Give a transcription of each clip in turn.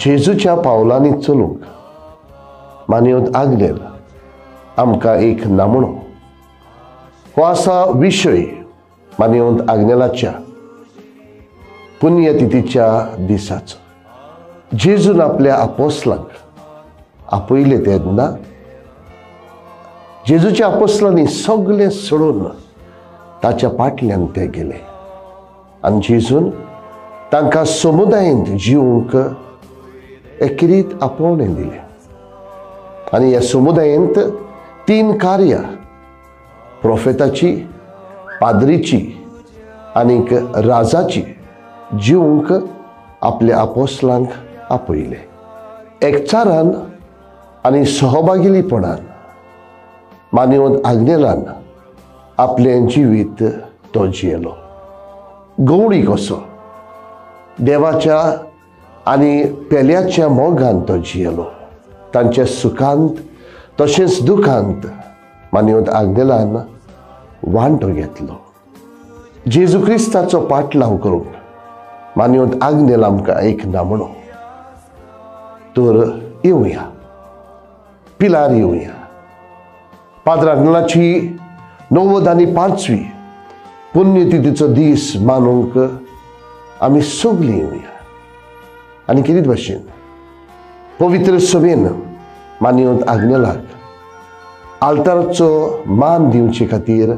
जेजूच्या पावलांनी चलूंक मानयत आग्नेल आमकां एक नामणो. हो आसा विशय मानयत आग्नेलाच्या पुण्यतिथीच्या दिसाचो. जेजून आपल्या आपोसलांक आपयले तेन्ना जेजूच्या आपोसलांनी सगळें सोडून ताच्या फाटल्यान ते गेले आनी जेजून तांकां समुदायेंत जिवंक एकेरीत आपोवणें दिलें. आनी ह्या समुदायेंत तीन कार्यां, प्रोफेताची, पाद्रीची आनीक राजाची जिवंक आपल्या आपोसलांक आपयले. एकचारान आनी सहभागिलीपणान मानवत आग्नेलान आपलें जिवीत तो जियेलो. गवळी कसो देवाच्या आनी पेल्याच्या मोगान तो जियेलो. तांच्या सुखांत तशेंच दुखांत मानवत आग्नेलान वांटो घेतलो. जेजू क्रिस्ताचो पाटलाव करूंक मानवत आग्नेल आमकां एक नामणो. तर येवया पिलार येवया. पाद्र आग्नेलाची 95वी पुण्यतिथीचो दीस मानूंक आमी सगळीं येवया आनी कितें भाशेन पवित्र सभेन मानवत आग्नेलाक आल्ताराचो मान दिवचे खातीर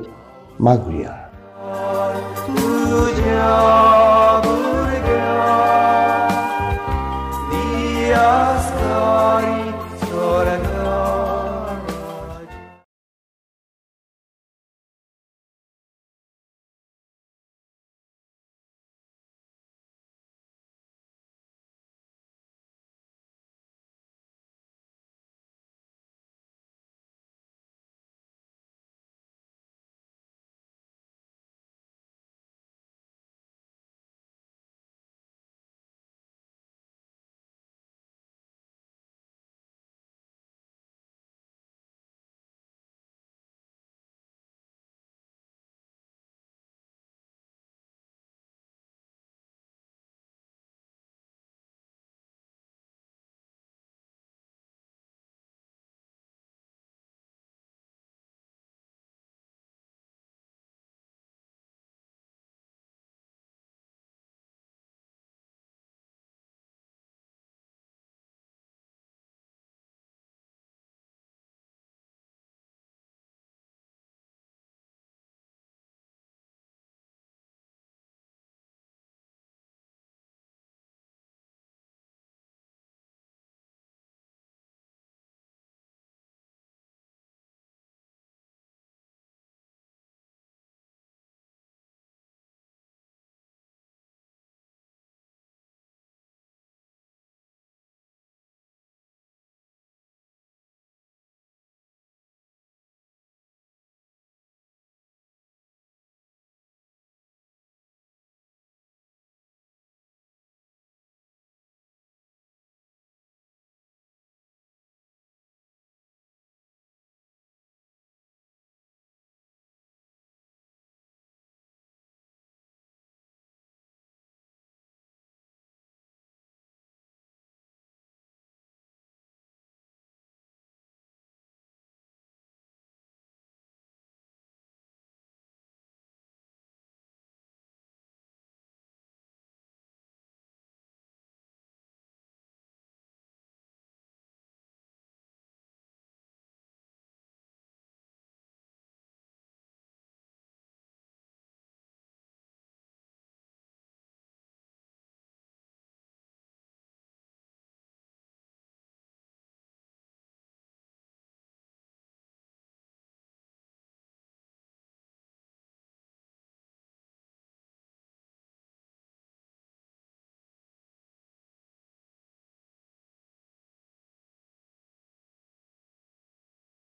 मागुया.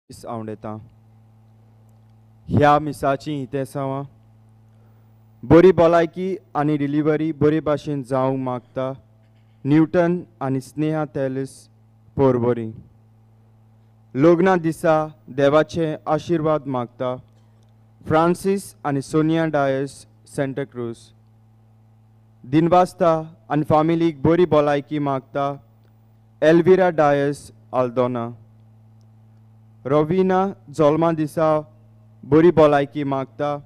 आवडटा ह्या मिसाची इतेसांवां बरी भलायकी आनी डिलिव्हरी बरे भाशेन जावंक मागता. न्यूटन आनी स्नेहा तेलिस पोरबोरी. लग्ना दिसा देवाचे आशिर्वाद मागता. फ्रांसीस आनी सोनिया डायस सेंटाक्रूज. दिनवासता आनी फामिलीक बरी भलायकी मागता. एल्विरा डायस आल्दोना। रोविना जल्मा दिसा बरी भलायकी मागता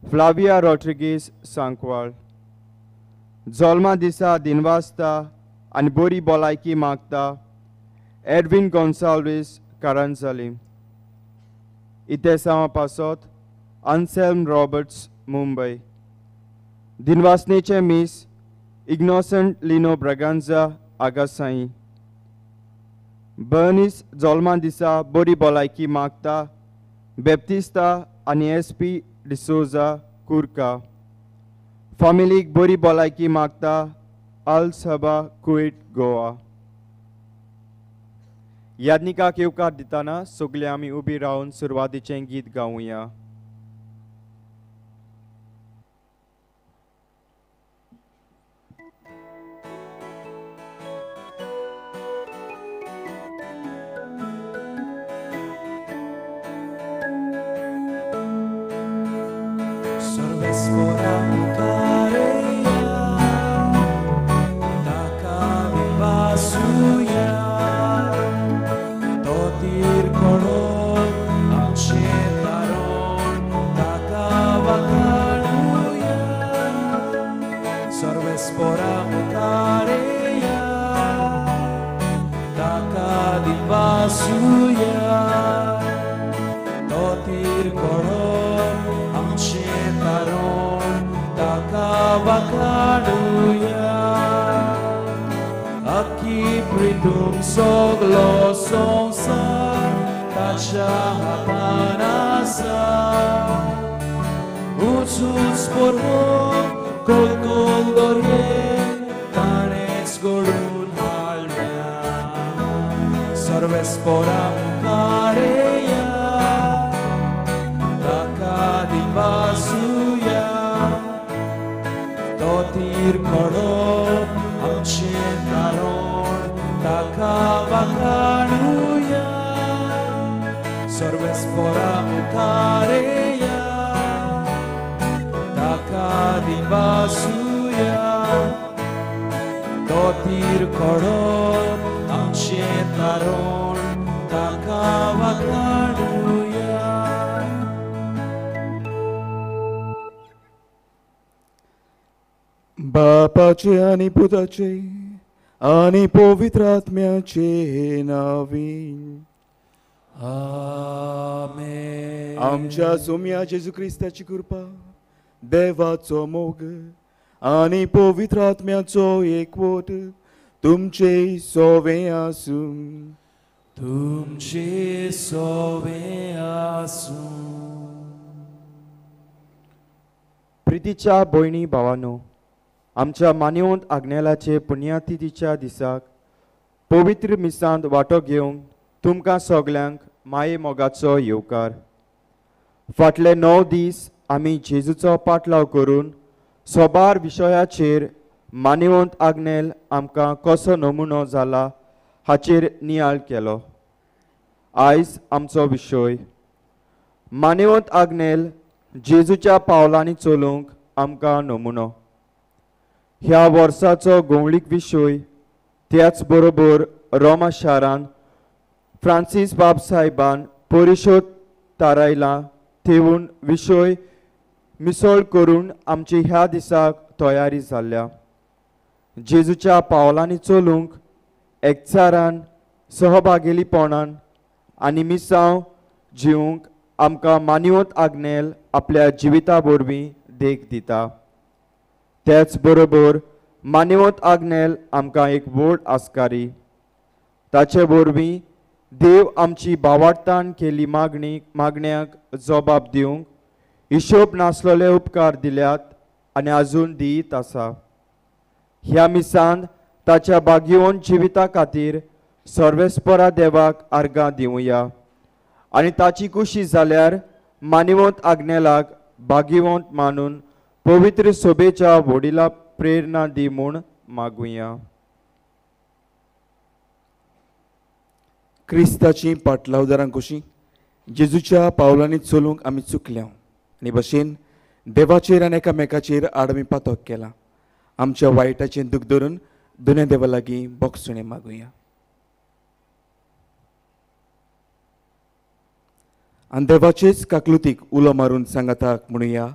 फ्लाविया रॉड्रिगीस सांकवाळ। जल्मा दिसा दिनवासता आनी बरी भलायकी मागता एडविन गोन्साल्वीस कारांजाली। इतेसांवा पासत अन्सेल्म रॉबर्ट्स मुंबय। दिनवासनेचें मीस इग्नोसंट लिनो ब्रागांजा आगासाई। बर्नीस जल्मा दिसा बरी भलायकी मागता बेप्तिस्ता आनी एस पी डिसोजा कुर्का। फामिलीक बरी भलायकी मागता अल सबा कुवेट गोवा। यादनिकाक येवकार दितना सगळे आमी उबी रावन सुरवातीचें गीत गावया। बापाचे आनी पुताचे आनी पवित्र आत्म्याचे नांवी आमेन। आमच्या सोम्या जेजू क्रिस्ताची कृपा, देवाचो मोग आनी पवित्र आत्म्याचो एकवट तुमचे सोवे आसूं। तुमचे सोवे आसूं। प्रितीच्या भयणी भावानो, आमच्या मान्यवंत आग्नेलाचे पुण्यातिथीच्या दिसाक पवित्र मिसांत वांटो घेवंक तुमकां सगल्यांक माये मोगाचो येवकार। फाटले 9 दीस आमी जेजूचो पाटलाव करून सोबार विशयाचेर मान्यवंत आग्नेल आमकां कसो नमुनो जाला हाचेर नियाळ केलो। आयज आमचो विशय मान्यवंत आग्नेल जेजूच्या पावलांनी चलूंक आमकां नमुनो। ह्या वर्साचो गोंवळीक विशय त्याच बरोबर रोमा शारान फ्रांसीस बाब साहेबान परिशोद थारायला थेवून विशय मिसळ करून आमची ह्या दिसाक तयारी जाल्या। जेजूच्या पावलांनी चलूंक एकचारान, सहभागेलीपणान आनी मिसांव जिवंक आमकां मान्यवंत आग्नेल आपल्या जिविता वरवीं देख दिता। त्याच बरोबर मान्यवंत आग्नेल आमकां एक व्हड आस्कारी, ताचे वरवीं देव आमची बावाडतान केल्ली मागणी मागण्याक जबाब दिवंक हिशोब नासलेले उपकार दिल्यात आनी आजून दीत आसा। ह्या मिसान ताच्या भाग्यवंत जिविता खातीर सर्वेस्परा देवाक आर्गां दिवया आनी ताची खुशी जाल्यार मान्यवंत आग्नेलाक भाग्यवंत मानून पवित्र सोबेच्या व्हडिला प्रेरणा दी म्हूण मागुया। क्रिस्ताची पाटलावदारां कशी जेजूच्या पावलांनी चलूंक आमी चुकल्या आनी भशेन देवाचेर आनी एकामेकाचेर आडमी पातक केला। आमच्या वायटाचें दूख धरून दोनूय देवा लागीं बोगसुणें मागुया। आनी देवाचेच काकलुतीक उलो मारून सांगाताक म्हणुया.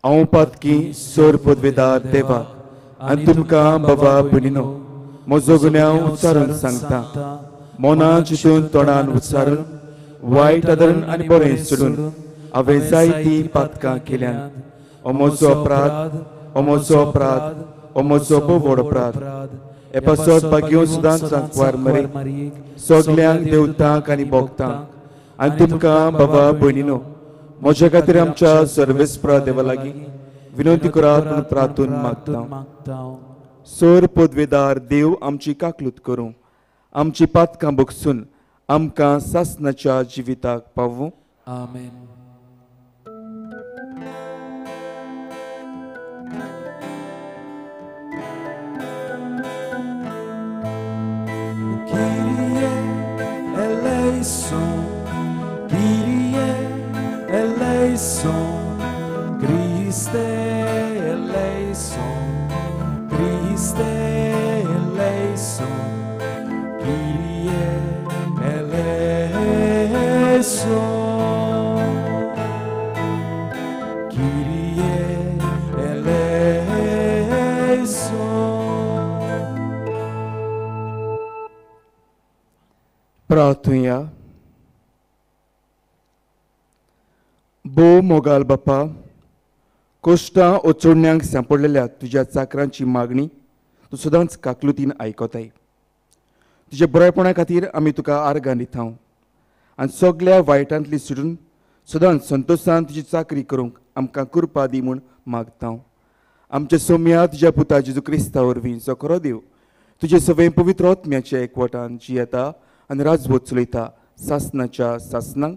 हांव पातकी सोर पदवेदार देवा आनी तुमकां बाबा भयणीनो म्हजो गुन्यांव उच्चारून सांगता. मनान चिंतून तोंडान उच्चारून वायट आदरण आनी बरें सोडून हांवें जायतीं पातकां केल्यात. हो म्हजो अपराध, हो म्हजो अपराध, हो म्हजो भोव व्हड अपराध. हे पासत भाग्यो सदांच सांकवार मरे सगल्यांक देवतांक आनी भोगतांक आनी तुमकां बाबा भयणीनो म्हज्या खातीर आमच्या सर्वेस्परा देवा लागीं विनंती करात म्हूण प्रार्थून मागता. सोर पदवेदार देव आमची काकलूत करूं, आमची पातकां बगसून आमकां सासनाच्या जिविताक पावूं. आमेन. Kyrie eleison, Kyrie eleison, Christe eleison, Christe eleison, Kyrie eleison, Kyrie eleison. प्रार्थुया. भोव मोगाल बापा, कोश्टां ओचोडण्यांक सांपडलेल्या तुज्या चाकरांची मागणी तूं सदांच काकलुतीन आयकताय. तुज्या बरेपणा खातीर आमी तुका आर्गां दिता आनी सगल्या वायटांतली सुटून सदांच संतोशान तुजी चाकरी करूंक आमकां कृपा दी म्हूण मागता. आमच्या सोम्या तुज्या पुता जेजू क्रिस्ता वरवीं जो खरो देव तुजे सगळे पवित्र आत्म्याच्या एकवटान जियेता आनी राजवट चलयता सासनाच्या सासनाक.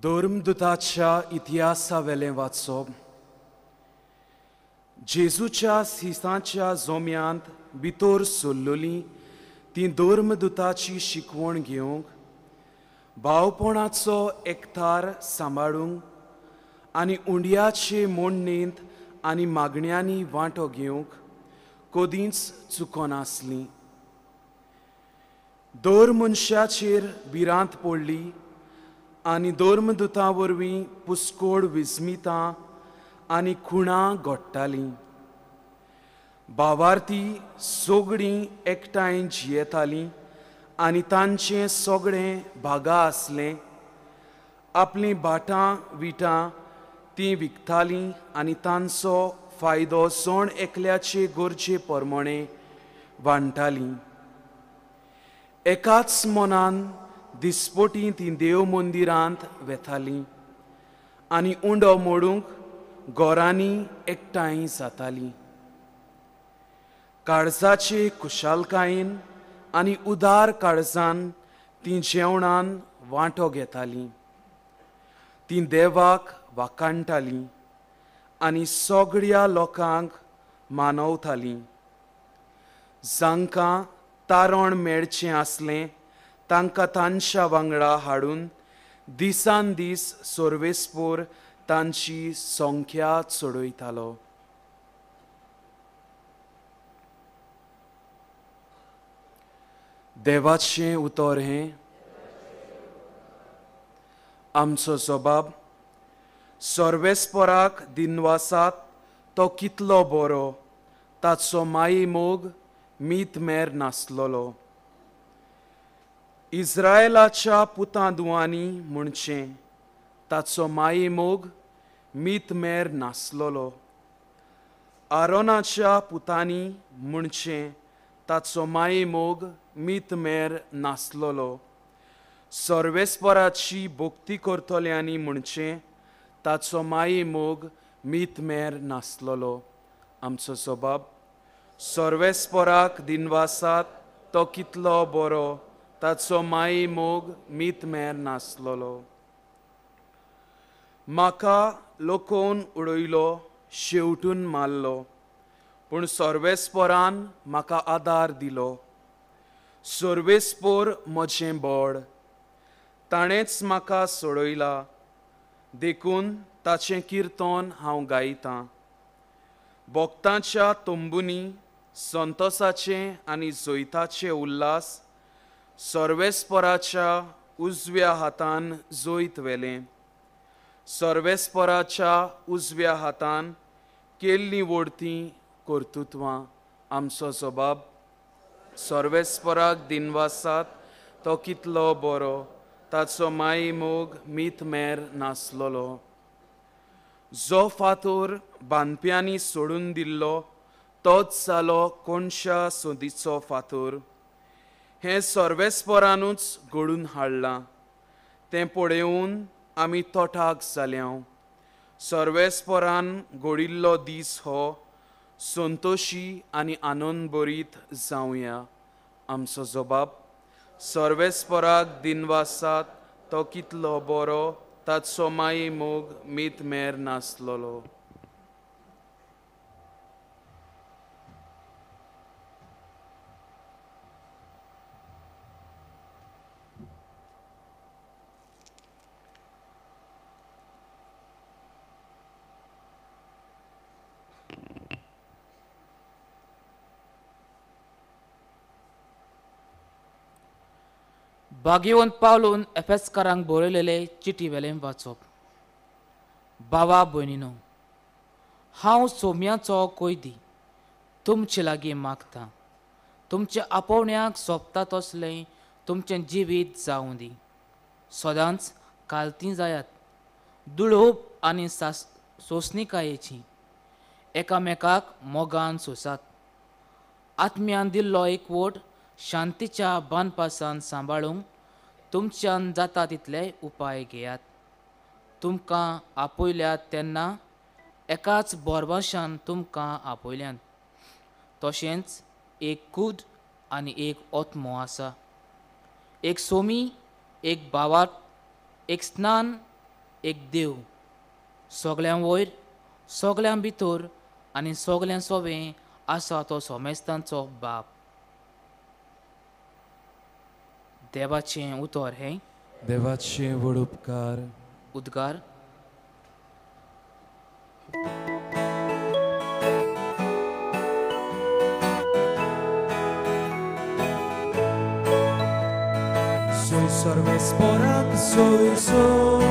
धर्मदूताच्या इतिहासावेलें वाचप. जेजूच्या सिसांच्या जोम्यांत भितर सरलोलीं ती धर्मदूताची शिकवण घेवंक, भावपणाचो एकतार सांबाळूंक आनी उंड्याचे मोडणेंत आनी मागण्यांनी वांटो घेवंक कदींच चुकनासली. दर मनशाचेर भिरांत पडली आनी धर्मदूता वरवीं पुस्कोड विस्मितां आनी खुणां घडटालीं. भावार्थी सगळीं एकठांय जियेतालीं आनी तांचें सगळें भागा आसलें. आपलीं भाटां विटां तीं विकतालीं आनी तांचो फायदो जण एकल्याचे गरजे प्रमाणे वांट्टालीं. एकाच मनान दिसपटी तीं देव मंदिरांत वेतालीं आनी उंडो मोडूंक घरांनी एकठांय जातालीं. काळजाचे खुशालकायेन आनी उदार काळजान तीं जेवणान वांटो घेतालीं. तीं देवाक वाखाणटालीं आनी सगळ्या लोकांक मानवतालीं. जांकां तारण मेळचें आसलें तांकां तांच्या वांगडा हाडून दिसान दीस सर्वेस्पोर तांची संख्या चडयतालो. देवाचें उतर हें आमचो जबाब. सर्वेस्पोराक दिनवासात तो कितलो बरो, ताचो माई मोग मीत मेर नासलोलो. इस्रायलाच्या पुतां दुवांनी म्हणचें ताचो माई मोग मीत मेर नासलोलो. आरोनाच्या पुतांनी म्हणचें ताचो माई मोग मीत मेर नासलोलो. सर्वेस्पराची भक्ती करतल्यांनी म्हणचें ताचो माई मोग मीत मेर नासलोलो. आमचो जबाब. सर्वेस्पराक दिनवासात तो कितलो बरो, ताचो माई मोग मीत मेर नासलोलो. म्हाका लोकोवन उडयलो, शेवटून मारलो, पूण सर्वेस्परान म्हाका आदार दिलो. सर्वेस्पोर म्हजें बळ, ताणेंच म्हाका सोडयला, देखून ताचें किर्तन हांव गायतां. भक्तांच्या तंबुनी संतोसाचे आनी जैताचे उल्हास सर्वेस्पराच्या उजव्या हातान जैत व्हेलें. सर्वेस्पराच्या उजव्या हातान केल्लीं वडतीं कर्तुत्वां. आमचो जबाब सर्वेस्पराक दिनवासात, तो कितलो बरो, ताचो माई मोग मीत मेर नासलोलो. जो फातोर बांदप्यांनी सोडून दिल्लो तोच जालो कोणशा सोदीचो फातोर. हें सर्वेस्परानूच घडून हाडलां, तें पळोवन आमी तोटाक जाल्या. सर्वेस्परान घडिल्लो दीस हो, संतोशी आनी आनंदभरीत जावया. आमचो जबाब सर्वेस्पराक दिनवासात, तो कितलो बरो, ताचो माई मोग मीत मेर नासलोलो. भाग्यवंत पावलून एफेसकारांक बरयलेले चिटी वेलें वाचप. बाबा भयणीनो, हांव सोम्याचो कोयदी तुमचे लागीं मागता, तुमच्या आपोवण्याक सोंपता तसलें तुमचें जिवीत जावं दी. सदांच कालतीं जायात, दुळोप आनी सोंसणिकायेची, एकामेकाक मोगान सोंसात. आत्म्यान दिल्लो एकवट शांतीच्या बांदपासान सांबाळूंक तुमच्यान जाता तितले उपाय घेयात. तुमकां आपयल्यात तेन्ना एकाच बोरवाशान तुमकां आपयल्यात. तशेंच एक कूड आनी एक आत्मो आसा, एक सोमी, एक भावार्थ, एक स्नान, एक देव, सगळ्यां वयर, सगळ्यां भितर आनी सगळ्यां सोबें आसा तो सोमेस्तांचो बाप. देवाचें उतर हें देवाचे व्हड उपकार. उद्गार. Soy सर्वेस्पराक soy soy,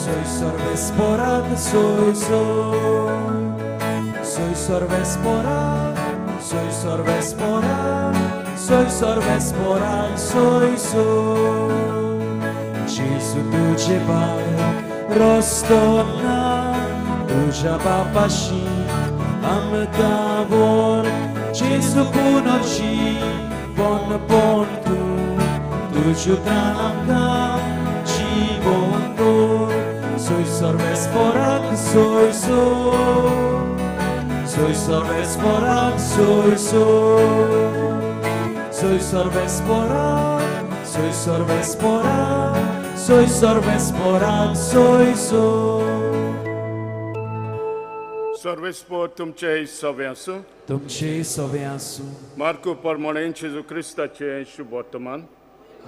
soy सर्वेस्पराक soy soy, soy सर्वेस्पराक, soy सर्वेस्पराक, soy सर्वेस्पराक soy soy. Jesu तुझे भायर रस्तो ना, तुझ्या बापाशी आमकां व्हर. जेजू पुनर्जी बनपण तूं, तुज्या उपरांत आमकां जिवन दवर. सोय सर्वेस्पराक सोय सोय, सोय सर्वेस्पराक सोय सोय, soy सर्वेस्पराक, soy सर्वेस्पराक, soy सर्वेस्पराक soy soy. सर्वेस्पर तुमचे सवे आसूं. तुमचे सवे आसूं. मार्कू प्रमाणे जेजू क्रिस्ताचें शुभ वर्तमान.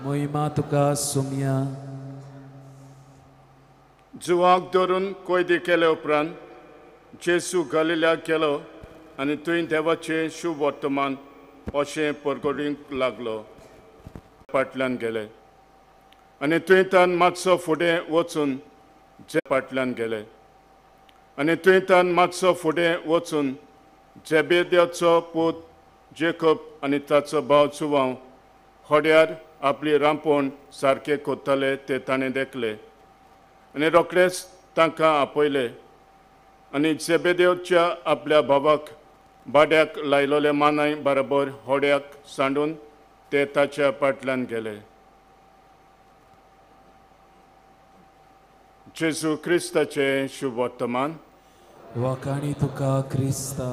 महिमा तुका सोम्या. जुवाक धरून कैदी केले उपरांत जेजू गलिल्याक गेलो आनी थंय देवाचें शुभ वर्तमान अशें परगटींक लागलो. फाटल्यान गेले आनी थंय तान मातसो फुडें वचून जे फाटल्यान गेले आनी थंय तान मातसो फुडें वचून जेबेद्याचो पूत जेकब आनी ताचो भाव जुवांव होड्यार आपली रांपण सारके कोत्ताले ते ताणें देखले आनी रोखडेच तांकां आपयले आनी जेबेदेवच्या आपल्या भावाक भाड्याक लायलोले मानाय बरोबर होड्याक सांडून ते ताच्या फाटल्यान गेले. जेजू क्रिस्ताचें शुभ वर्तमान. वाखाणी तुका क्रिस्ता.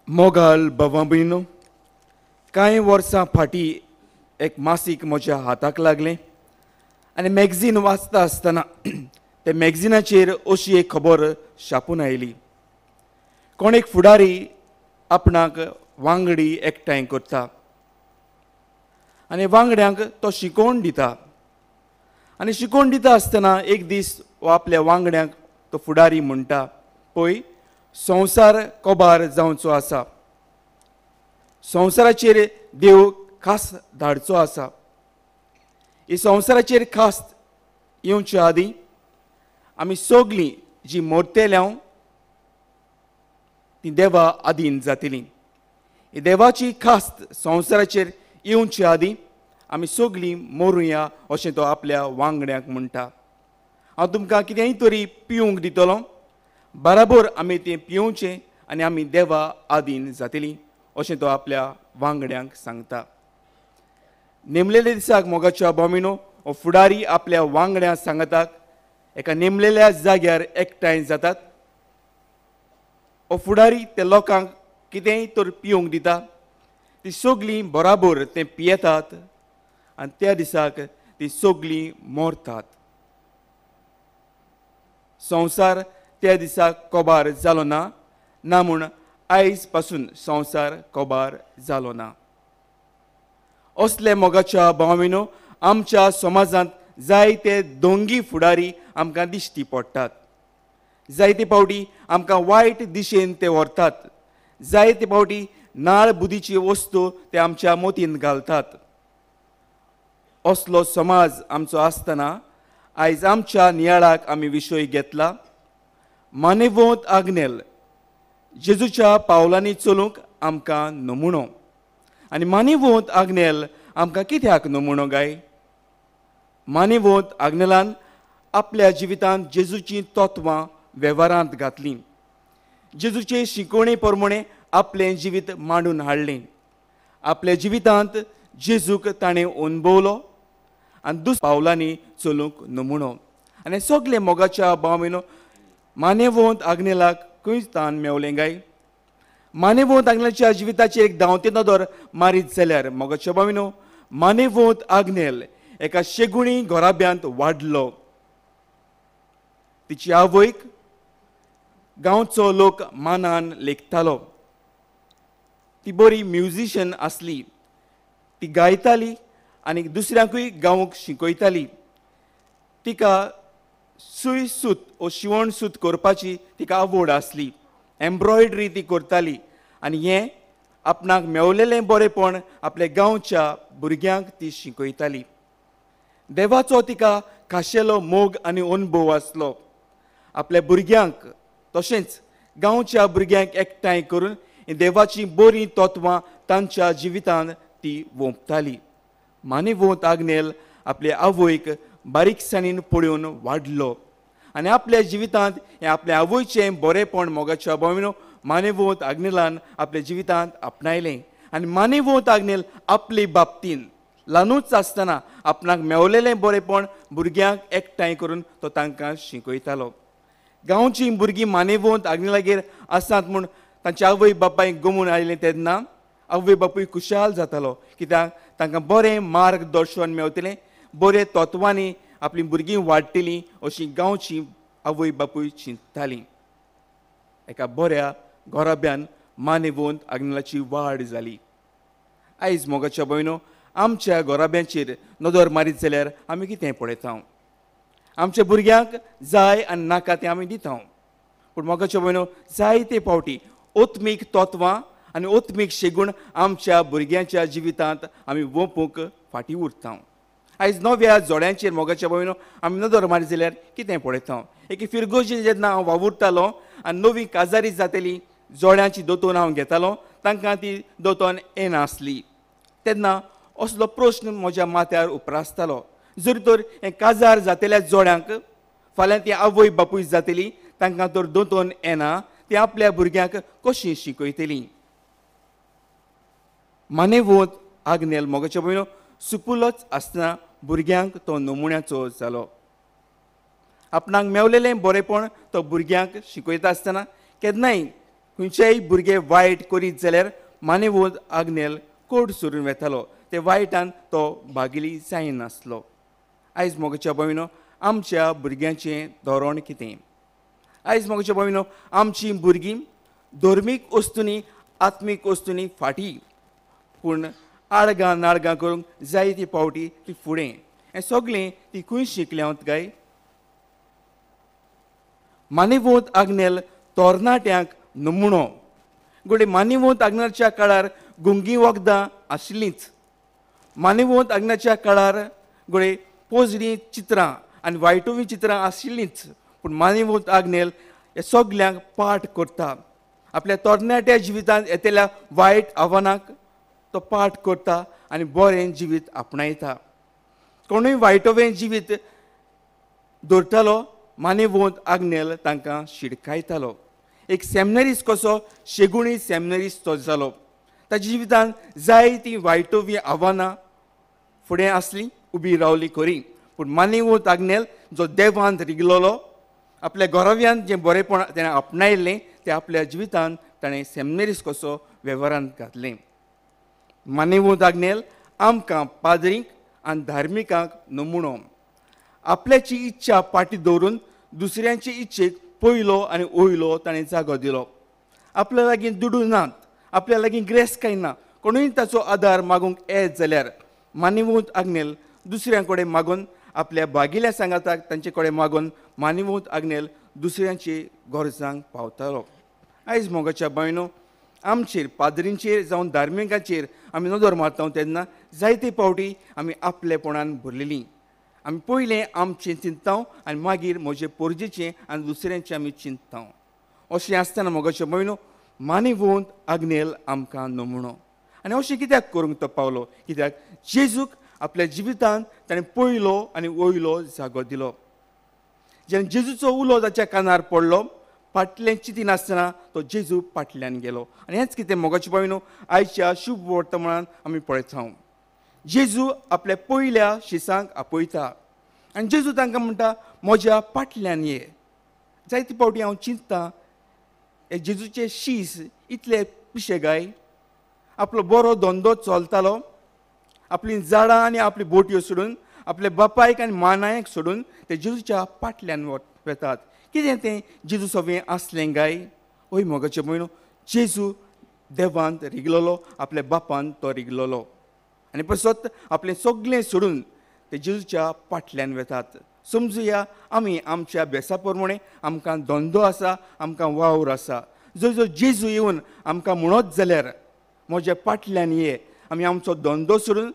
मोगाल बाबा भयणो, कांय वर्सां फाटीं एक मासीक म्हज्या हाताक लागलें आनी मॅगझीन वाचता आसतना ते मॅगझिनाचेर अशी एक खबर छापून आयली. कोण एक फुडारी आपणाक वांगडी एकठांय करता आनी वांगड्यांक तो शिकोवन दिता आनी शिकोवन दिता आसतना एक दीस हो आपल्या वांगड्यांक तो फुडारी म्हणटा, पळय संवसार कोबार जावचो आसा, संवसाराचेर देव खास धाडचो आसा. ही संवसाराचेर खास येवचे आदीं आमी सगळीं जी मोरतेल्या ती देवा आदीन जातली. ही देवाची खास संवसाराचेर येवचे आदीं आमी सगळीं मोरुया अशें तो आपल्या वांगड्यांक म्हणटा. हांव तुमकां कितेंय तरी पिवंक दितलो, बराबर आमी तें पिवचें आनी आमी देवा आदीन जातली अशें तो आपल्या वांगड्यांक सांगता. नेमलेल्या दिसाक मोगाच्या बोमिनो हो फुडारी आपल्या वांगड्यां सांगताक एका नेमलेल्या जाग्यार एकठांय जातात. हो फुडारी ते लोकांक कितेंय तर पिवंक दिता, ती सगळीं बराबर तें पियेतात आनी त्या दिसाक ती सगळीं मरतात. संवसार त्या दिसाक कोबार जालो ना, ना म्हूण आयज पासून संवसार कोबार जालो ना. असले मोगाच्या भावांनो आमच्या समाजांत जायते दोंगी फुडारी आमकां दिश्टी पडटात. जायते फावटी आमकां वायट दिशेन ते व्हरतात, जायते फावटी नाळ बुदीची वस्तू ते आमच्या मोतीन घालतात. असलो समाज आमचो आसतना आयज आमच्या नियाळाक आमी विशय घेतला मानेवोंत आग्नेल जेजूच्या पावलांनी चलूंक आमकां नमुणो. आनी मानेवोंत आग्नेल आमकां कित्याक नमुणो गाय? मानेवोंत आग्नेलान आपल्या जिवितांत जेजूची तत्वां वेव्हारांत घातलीं, जेजूचे शिकोवणे प्रमाणे आपलें जिवीत मांडून हाडलें. आपल्या जिवितांत जेजूक ताणें अणभवलो आनी दुसऱ्या पावलांनी चलूंक नमुणो. आनी सगळे मोगाच्या भावांनो मानेवोंत आग्नेलाक खंय स्थान मेवलें गाय? मानेवोंत आग्नेलाच्या जिविताचेर एक धांवती नदर मारीत जाल्यार मोगाच्या भावांनो मानेवोंत आग्नेल एका शेगुणी घराब्यांत वाडलो. तिची आवयक गांवचो लोक मानान लेखतालो. ती बरी म्युजिशन आसली, ती गायताली आनी दुसऱ्यांकूय गावंक शिकयताली. तिका सूय सूत ओ शिवण सूत करपाची तिका आवड आसली, एम्ब्रॉयडरी ती करताली आनी हें आपणाक मेवलेलें बरेंपण आपल्या गांवच्या भुरग्यांक ती शिकयताली. देवाचो तिका खाशेलो मोग आनी अणभव आसलो. आपल्या भुरग्यांक तशेंच गांवच्या भुरग्यांक एकठांय करून देवाचीं बरीं तत्वां तांच्या जिवितांत ती वोंपताली. मानेवोंत आग्नेल आपले आवयक बारीकसाणीन पळोवन वाडलो आनी आपल्या जिवितांत हें आपल्या आवयचें बरेंपण मोगाच्या भावांनो मानेवोंत आग्नेलान आपल्या जिवितांत आपणायलें. आनी मानेवोंत आग्नेल आपले बाबतीन ल्हानूच आसतना आपणाक मेवलेलें बरेंपण भुरग्यांक एकठांय करून तो तांकां शिकयतालो. गांवचीं भुरगीं मानेवोंत आग्नेलागेर आसात म्हूण तांच्या आवय बापायक गमून आयलें तेन्ना आवय बापूय खुशाल जातालो, कित्याक तांकां बरें मार्गदर्शन मेवतलें, बरे तत्वांनी आपलीं भुरगीं वाडटलीं अशीं गांवची आवय बापूय चिंततालीं. एका बऱ्या घराब्यान मानेवोंत आग्नेलाची वाड जाली. आयज मोगाच्या भयणो आमच्या घराब्यांचेर नदर मारीत जाल्यार आमी कितें पळयता? आमच्या भुरग्यांक जाय आनी नाका तें आमी दिता. पूण मोगाच्या भयणो जायते फावटी आत्मीक तत्वां आनी आत्मीक शेगूण आमच्या भुरग्यांच्या जिवितांत आमी वोंपूंक फाटीं उरता. आयज नव्या जोड्यांचेर मोगाच्या भयणो आमी नदर मारीत जाल्यार कितें पळयता? एके फिरगोजी जेन्ना हांव वावुरतालो आनी नवी काजारी जातली जोड्यांची दोतोन हांव घेतालो, तांकां ती दोतोन येनासली. तेन्ना असलो प्रश्न म्हज्या माथ्यार उप्रासतालो, जर तर हें काजार जातल्या जोड्यांक फाल्यां ती आवय बापूय जातली, तांकां तर दोतोन येना, ती आपल्या भुरग्यांक कशी शिकयतली? मानेवोंत आग्नेल मोगाच्या भयणो सुपुलोच आसतना भुरग्यांक तो नमुन्याचो जालो. आपणाक मेवलेलें बरेंपण तो भुरग्यांक शिकयता आसतना केन्नाय खंयचेय भुरगे वायट करीत जाल्यार मानेवोंत आग्नेल कोड सोडून वेतालो, ते वायटान तो भागिली जायनासलो. आयज मोगाच्या भयणो, आमच्या भुरग्यांचें धोरण कितें? आयज मोगाच्या भयणो, आमचीं भुरगीं धर्मीक वस्तूंनी आत्मीक वस्तूंनी फाटीं, पूण आडगां नाडगां करूंक जायती पावटी ती फुडें. हें सगळें ती खंय शिकल्यांत काय? मानेवोत आग्नेल तरणाट्यांक नमुणो. घडये मानेवोत आग्नेलच्या काळार गुंगी वखदां आशिल्लींच. मानेवोत आग्नेलच्या काळार घडये पोजडी चित्रां आनी वायटोवी चित्रां आशिल्लींच, पूण मानेवोत आग्नेल हे सगल्यांक पाठ करता. आपल्या तरणाट्या जिवितांत येतल्या वायट आव्हानाक तो पाठ करता आनी बरें जिवीत आपणायता. कोणूय वायटोवें जिवीत दवरतालो, मानेवोत आग्नेल तांकां शिडकायतालो. एक सेमिनरीस्ट कसो शेगुणी सेमिनरीस्ट तो जालो. ताच्या जिवितांत जायतीं वायटोवी आव्हानां फुडें आसलीं, उबी रावली खरी, पूण मानेवोत आग्नेल जो देवांत रिगलोलो, आपल्या गोरव्यांत जें बरेंपण ताणें आपणायल्लें तें आपल्या जिवितांत ताणें सेमिनरीस्ट कसो वेव्हारांत घातलें. मानेवोत आग्नेल आमकां पाद्रींक आनी धार्मिकांक नमुणो. आपल्याची इच्छा फाटीं दवरून दुसऱ्यांचे इच्छेक पयलो आनी वयलो ताणें जागो दिलो. आपल्या लागीं दुडू नात, आपल्या लागीं ग्रेस कांय ना, कोणूय ताचो आदार मागूंक येत जाल्यार मानेवोत आग्नेल दुसऱ्यां कडेन मागून, आपल्या बागिल्या सांगाताक तांचे कडेन मागून मानेवोत आग्नेल दुसऱ्यांचे गरजांक पावतालो. आयज मोगाच्या भयणो, आमचेर पाद्रींचेर जावं धार्मिकांचेर आमी नदर मारता तेन्ना जायते पावटी आमी आपलेपणान भरलेलीं. आमी पयलें आमचें चिंतता आनी मागीर म्हजे पोरजेचें आनी दुसऱ्यांचें आमी चिंतता. अशें आसतना मोगाच्या भयणो, मानेवोत आग्नेल आमकां नमुणो. आनी अशें कित्याक करूंक तो पावलो? कित्याक जेजूक आपल्या जिवितांत ताणें पयलो आनी वयलो जागो दिलो. जेन्ना जेजूचो उलो ताच्या कानार पडलो, फाटलें चिंतिनासतना तो जेजू फाटल्यान गेलो. आनी हेंच कितें मोगाचे भयणो आयच्या शुभ वर्तमानान आमी पळयता. जेजू आपल्या पयल्या शिसांक आपयता आनी जेजू तांकां म्हणटा, म्हज्या फाटल्यान ये. जायते पावटी हांव चिंतता, हे जेजूचे शीस इतले पिशे गाय? आपलो बरो धंदो चलतालो, आपलीं झाडां आनी आपली बोटयो सोडून, आपल्या बापायक आनी मानायक सोडून ते जेजूच्या फाटल्यान वेतात. कितें तें जेजू सवें आसलें गाय? हय मोगाचे भयणो, जेजू देवांत रिगलोलो, आपल्या बापान तो रिगलोलो आनी पसत आपलें सगळें सोडून ते जेजूच्या फाटल्यान वेतात. समजुया आमी आमच्या बेसा प्रमाणे आमकां धंदो आसा, आमकां वावर आसा. जर जर जेजू येवन आमकां म्हणत जाल्यार म्हज्या फाटल्यान ये, आमी आमचो धंदो सोडून,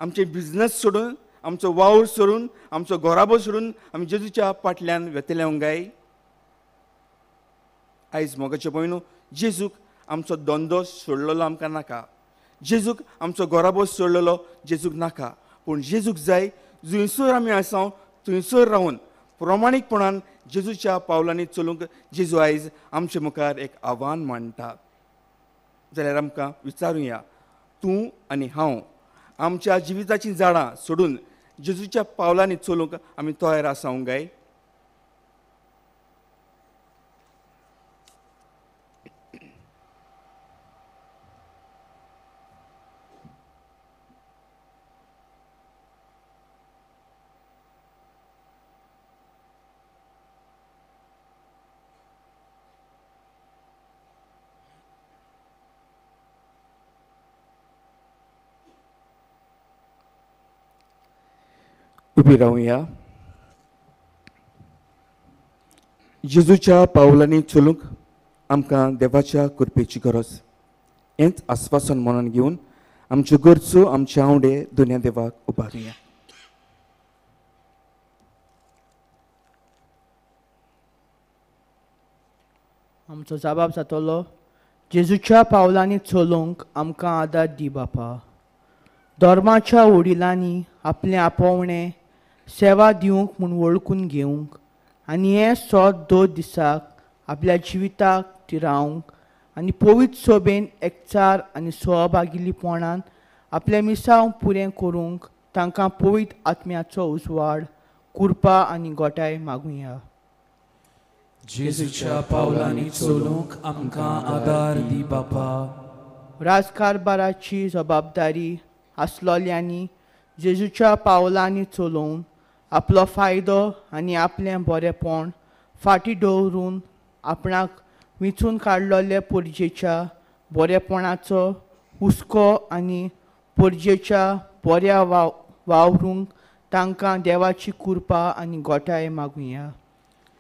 आमचे बिजनस सोडून, आमचो वावर सोडून, आमचो घराबो सोडून आमी जेजूच्या फाटल्यान वेतले गाय? आयज मोगाचे भयणो, जेजूक आमचो धंदो सोडलेलो आमकां नाका, जेजूक आमचो घराबो सोडलेलो जेजूक नाका, पूण जेजूक जाय जंयसर आमी आसा थंयसर रावन प्रामाणीकपणान जेजूच्या पावलांनी चलूंक जेजू आयज आमचे मुखार एक आव्हान मांडटा. जाल्यार आमकां विचारुया, तूं आनी हांव आमच्या जिविताचीं झाडां सोडून जेजूच्या पावलांनी चलूंक आमी तयार आसा गाय? उबी रावया. जेजूच्या पावलांनी चलूंक आमकां देवाच्या कृपेची गरज. हेंच आस्वासन मनान घेवन आमच्यो गरजो, आमचे आंवडे दुनिया देवाक उबारुया. आमचो जबाब जातलो, जेजूच्या पावलांनी चलूंक आमकां आदार दी बापा. धर्माच्या वडिलांनी आपलें आपोवणें सेवा दिवंक म्हूण वळखून घेवंक आनी हें सोद 2 दिसाक आपल्या जिविताक तिरावंक आनी पवित्र सोबेन एकचार आनी सहभागिलीपणान आपलें मिसांव पुरें करूंक तांकां पवित्र आत्म्याचो उजवाड, कृपा आनी गोठाय मागुया. जेजूच्या पावलांनी चलूंक आमकां आदार दी बापा. राजकारभाराची जबाबदारी आसलोल्यांनी जेजूच्या पावलांनी चलोवन आपलो फायदो आनी आपलें बरेंपण फाटीं दवरून आपणाक विंचून काडलेले पोरजेच्या बरेपणाचो हुस्को आनी पोरजेच्या बऱ्या वावरूंक तांकां देवाची कृपा आनी गोठाय मागुया.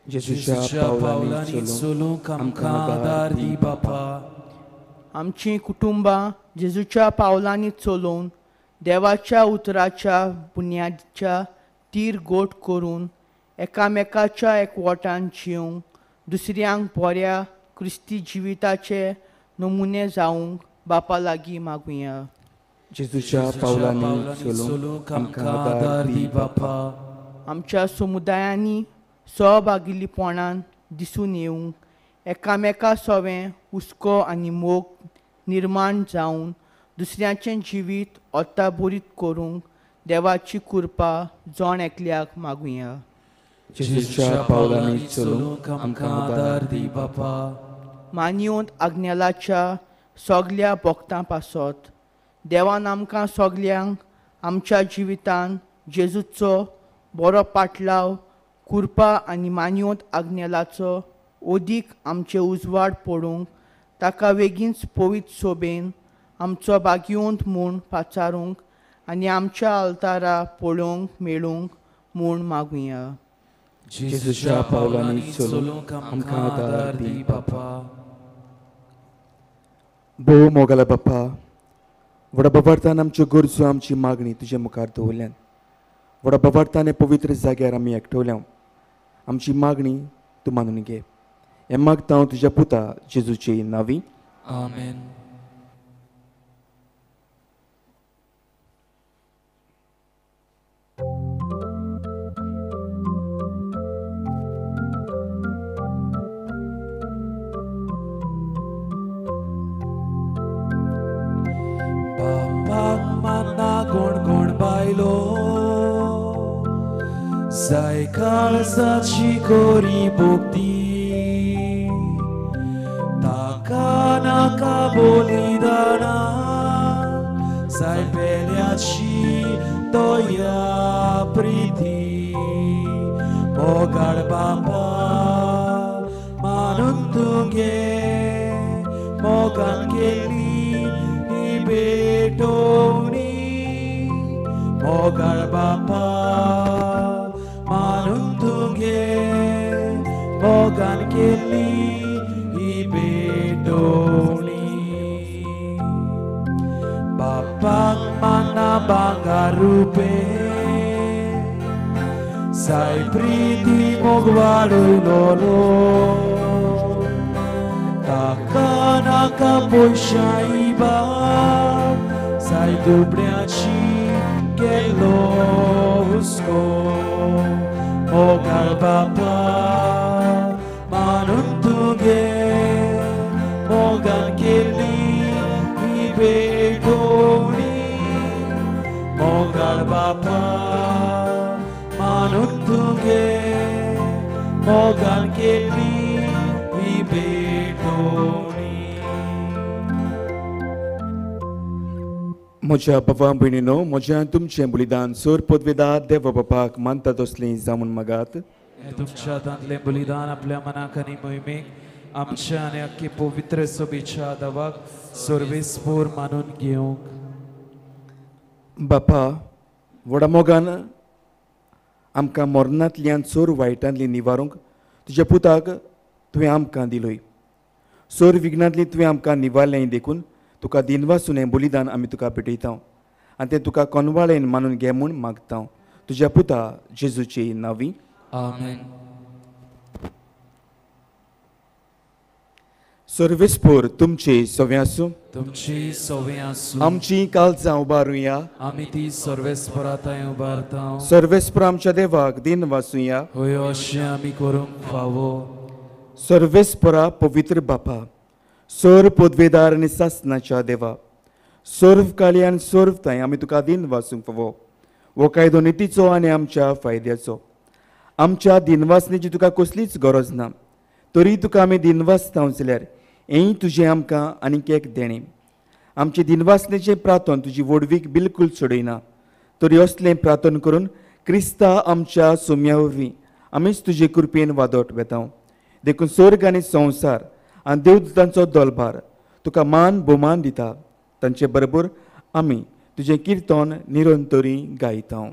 जेजूच्या पावलांनी चलूंक आमकां आदार दी बापा. आमचीं कुटुंबां जेजूच्या पावलांनी चलोवन देवाच्या उतराच्या बुन्यादीच्या तीर गोट करून एकामेकाच्या एकवटान जिवंक दुसऱ्यांक बऱ्या क्रिस्ती जिविताचे नमुने जावंक बापा लागीं मागुया. जेजूच्या पावलांनी चलूंक आमकां आदार दी बापा. आमच्या समुदायांनी सहभागिलीपणान दिसून येवंक एकामेका सवें हुस्को आनी मोग निर्माण जावन दुसऱ्याचें जिवीत ओताबरीत करूंक देवाची कृपा जण एकल्याक मागुया. जेजूच्या पावलांनी चलूंक आमकां आदार दी बापा. मानयोंत आग्नेलाच्या सगल्या भक्तां पासत देवान आमकां सगल्यांक आमच्या जिवितान जेजूचो बरो पाटलाव कृपा आनी मानयोंत आग्नेलाचो ओदीक आमचे उजवाड पडूंक ताका वेगींच पवित्र सोबेन आमचो भाग्यवंत म्हूण पाचारूंक आनी आमच्या आल्तारा पळोवंक मेळूंक म्हूण मागुया. जेजूच्या पावलांनी चलूंक आमकां आदार दी बापा. भोव मोगाला बापा, व्हडा बाबार्थान आमच्यो गरजो आमची मागणी तुजे मुखार दवरल्यान. व्हडा बाबार्थान हे पवित्र जाग्यार आमी एकठवल्या. आमची मागणी तूं मानून घे. हें मागता हांव तुज्या पुता जेजूचे नांवी. आमेन. बापाक मान्ना कोण कोण बायलो जाय काळजाची कोरी भोगती ताका नाका बलिदाना जाय पेल्याची दया प्रिती मोगाळ बापा मानून तुगे मोगान केली ही भेटवणी मोगाळ बापा मानून तुगे मोगान केली ही भेटवणी बापाक माना भांगर रुपे साय प्रीती मोग वाडयलोलो ताका नाका पयशां बाप साय दुबळ्याची केलो हुस्को मोगाळ बापा मानून तुगे मोगान केली ही भेटवणी मोगाळ बापा मानून तुगे मोगान केली ही भेटवणी. म्हज्या बाबा भयणीनो, म्हज्या तुमचें बलिदान सोर पदवेदार देव बापाक मानता तसलें जावन मागात. तुमच्या हातांतलें बलिदान आपल्या मनाक आनी मोहिमेक आमच्या आनी अख्खी पवित्र सभेच्या दवाक सर्वेस्पोर मानून घेवंक. बापा, व्हडा मोगान आमकां मरणांतल्यान सोर वायटांतली निवारूंक तुज्या पुताक तुवें आमकां दिलोय. सोर विघ्नांतली तुवें आमकां निवारलें देखून तुका दिनवासून हें बलिदान आमी तुका भेटयता आनी तें तुका कोनवाळेन मानून घे म्हूण मागता तुज्या पुता जेजूचे नांवी. आमेन. सर्वेस्पोर तुमचे सवे आसूं. तुमची सवे आसूं. आमची काळजां उबारुया. आमी ती सर्वेस्पोरा थंय उबारता. सर्वेस्पोर आमच्या देवाक दिन वासुया. हय, अशें आमी करूंक फावो. सर्वेस्पोरा पवित्र बापा, सर्व पदवेदार आनी सासनाच्या देवा, सर्व काळी आनी सर्व थंय आमी तुका दिन वासूंक फावो. हो कायदो नितीचो आनी आमच्या फायद्याचो. आमच्या दिनवासनेची तुका कसलीच गरज ना, तरी तुका आमी दिनवासता जाल्यार हेंय तुजें आमकां आनीक एक देणें. आमचे दिनवासनेचें प्रार्थन तुजी व्हडवीक बिलकूल सोडयना, तरी असलें प्रार्थना करून क्रिस्ता आमच्या सोम्या वरवीं आमीच तुजे कृपेन वादट वेता. देखून स्वर्ग आनी संवसार आनी देवदूतांचो दोलभार तुका मान भोवमान दिता. तांचे बरोबर आमी तुजें किर्तन निरंतरी गायता.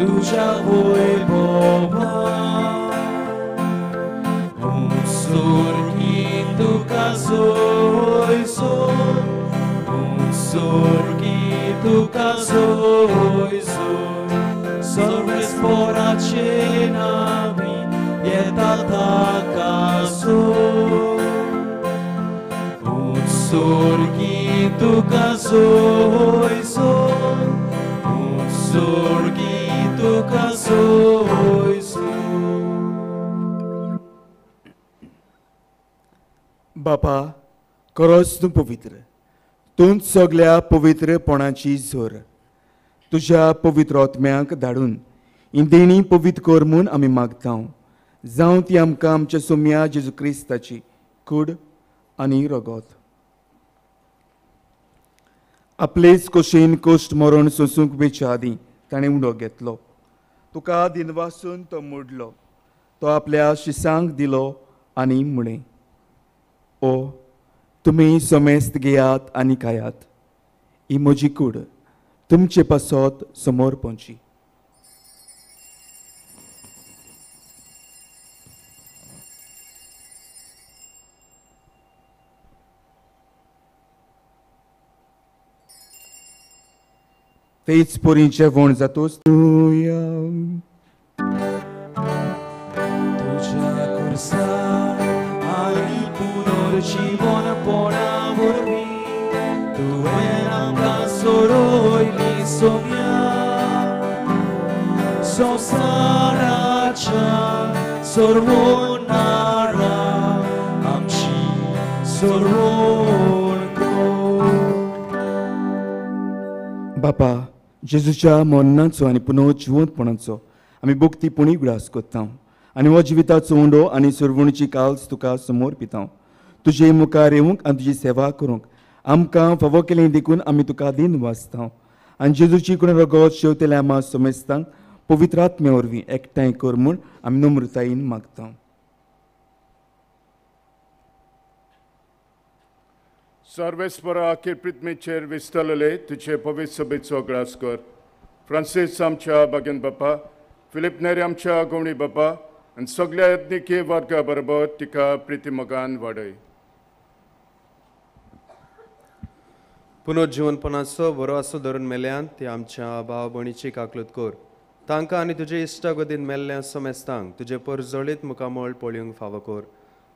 Tuja voibova un sorghito casoiso, un sorghito casoiso, sorves pora cenami yetata caso, un sorghito casoiso, un sorghito casoiso. बापा, खरोच तूं पवित्र, तूंच सगल्या पवित्रपणाची जोर. तुज्या पवित्र आत्म्याक धाडून ही देणी पवित्र कर म्हूण आमी मागता. जावं ती आमकां आमच्या सोम्या जेजू क्रिस्ताची कूड आनी रगत. आपलेच कशेन कश्ट मरण सोंसूंक वेच्या आदीं ताणें उडो घेतलो. तुका दिनवासून तो मोडलो, तो आपल्या शिसांक दिलो आनी म्हळें, ओ तुमी समेस्त घेयात आनी खायात, ही म्हजी कूड तुमचे पासत समोर पोंची. तेच परी जेवण जातोच तुज्या खुर्सार आनी पुनर्जीवनपणा वरवीं तुवें आमकां सोडयली सोम्या, संवसाराच्या सोडवणारा आमची सोडवण कर. बापा, जेजूच्या मरणाचो आनी पुनर्जिवंतपणाचो आमी भक्ती पुणी उगडास करता आनी हो जिविताचो उंडो आनी सुरवणीची काल्स तुका समोर पिता. तुजे मुखार येवंक आनी तुजी सेवा करूंक आमकां फावो केलें देखून आमी तुका दिन वाचता. आनी जेजूची कोण रगत शेवतेल्या आमा समेस्तांक पवित्र आत्म्या वरवीं एकठांय कर म्हूण आमी नम्रतायेन मागता. सर्वेस्परा आखीर पृथ्वीचेर विस्तरले तुझे पवित्र सभेचो ग्रास कर. फ्रांसीस आमच्या बागेन बापा, फिलीप नेरी आमच्या गवणी बापा आनी सगल्या यत्निकी वर्गा बरोबर तिका प्रिती मोगान वाडय. पुनर्जीवनपणाचो बरो आसो धरून मेल्यान ती आमच्या भाव भयणीची काकलूत कर. तांकां आनी तुजे इश्टागतीन मेल्ल्या समेस्तांक तुजे परजळीत मुखामळ पळोवंक फावो कर.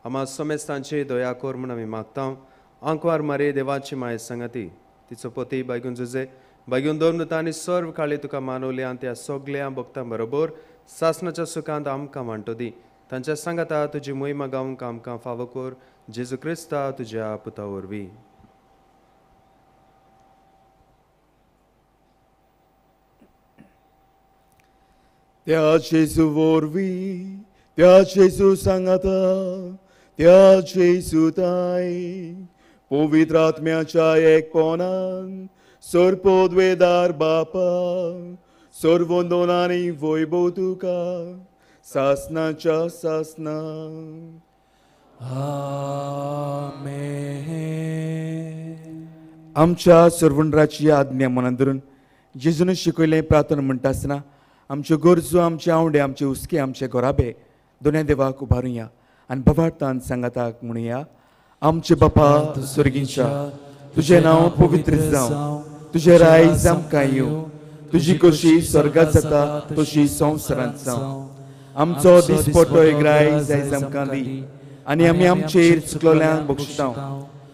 आमा समेस्तांची दया कर म्हूण आमी मागता. आंकवार मारे देवाची माय सांगाती तिचो पती बायगून जुजे बायगून दोन आनी सर्व काळी तुका मानवल्या आनी त्या सगल्या भक्तां बरोबर सासणाच्या सुखांत आमकां वांटो दी. तांच्या सांगाता तुजी मोहिमा गावंक आमकां फावो कर. जेजू क्रिस्ता तुज्या पुता वरवीं. त्या जेजू वरवीं, त्या जेजू सांगाता, त्या जेजू ताय पवित्र आत्म्याच्या एकपणान सर्पोद्वेदार बापा सर्वंदन आनी वैभव तुका सासनाच्या सासना. आमेन. आमच्या सर्वंडराची आज्ञा मनान धरून जेजून शिकयलें प्रार्थना म्हणटा आसतना आमच्यो गरजो, आमचे आवडे, आमचे हुस्के, आमचे घराबे दोनूय देवाक उबारुया आनी भवार्थान सांगाताक म्हणुया. आमचे बापा स्वर्गींच्या, तुजें नांव पवित्र जावं, तुजें रायज आमकां येवं, तुजी कशी स्वर्गांत जाता तशी संवसारांत जावं. आमचो दिसपट्टो एक रायज आयज आमकां दी आनी आमी आमचेर चुकलोल्यांक बक्षिता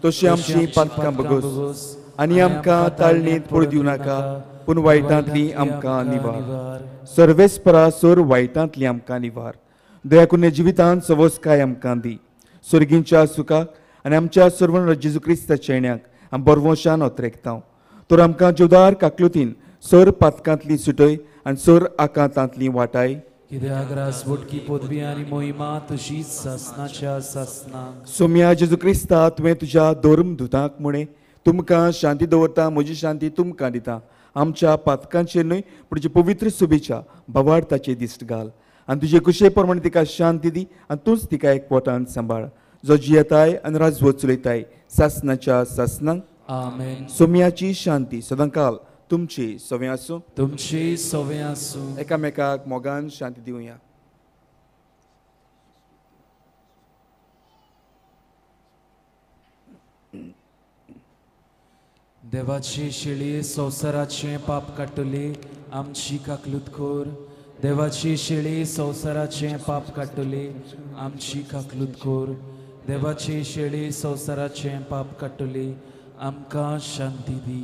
तशी आमची पातकां बगस आनी आमकां ताळणींत पडूं दिवं नाका, पूण वायटांतली आमकां निवार. सर्वेस्परा सोर वायटांतली आमकां निवार. दया करून जिवितांत सवसकाय आमकां दी. सर्गींच्या सुखाक आनी आमच्या सर्वण जेजू क्रिस्ताच्या येण्याक आमी बरवंशान ओतरेकता. तर आमकां जोदार काकलुतीन सर पातकांतली सुटय आनी सर आकांतांतली वाटाय. कित्याक रासबोटकी पदवी आनी मोहिमा तुजीच सासनाच्या सासनाक. सोम्या जेजू क्रिस्ता, तुवें तुज्या धर्म दुतांक म्हणे तुमकां शांती दवरता, म्हजी शांती तुमकां दिता. आमच्या पातकांचेर न्हय पूण तुजे पवित्र सुबेच्या भावार्थाचे दिश्ट घाल आनी तुजे कुशे प्रमाणे तिका शांती दी आनी तूंच तिका एक पोटान सांबाळ, जो जियेताय आनी राजवट चलयताय सासनाच्या सासनाक. आमेन. सोम्याची शांती सदांकाल तुमची सवें आसूं. तुमची सवें आसूं. एकामेकाक मोगान शांती दिवया. देवाची शेळी संवसाराचें पाप काडटली, आमची काकलूत कर. देवाची शेळी संवसाराचें पाप काडटली, आमची काकलूत कर. देवाची शेळी संवसाराचें पाप काडटली, आमकां शांती दी.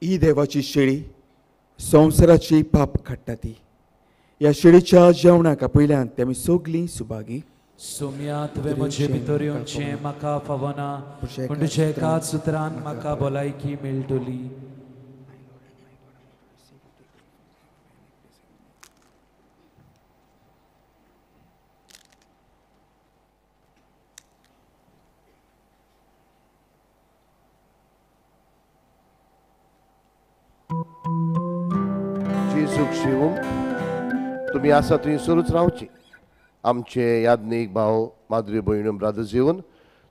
ही देवाची शेळी संवसाराची पाप काडटा ती. ह्या शेळीच्या जेवणाक आपयल्यान ते आमी सगळीं सुभागी. सोम्या, तुवें म्हजे भितर येवचें म्हाका फावना, पूण तुज्या एकाच सुत्रान म्हाका भलायकी मेळटली. जेजूक शिवूंक तुमी आसा थंयसरूच रावची. आमचे याज्ञीक भाव माद्री भयण ब्रादर्स येवन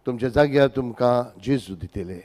तुमच्या जाग्यार तुमकां जेजू दितले.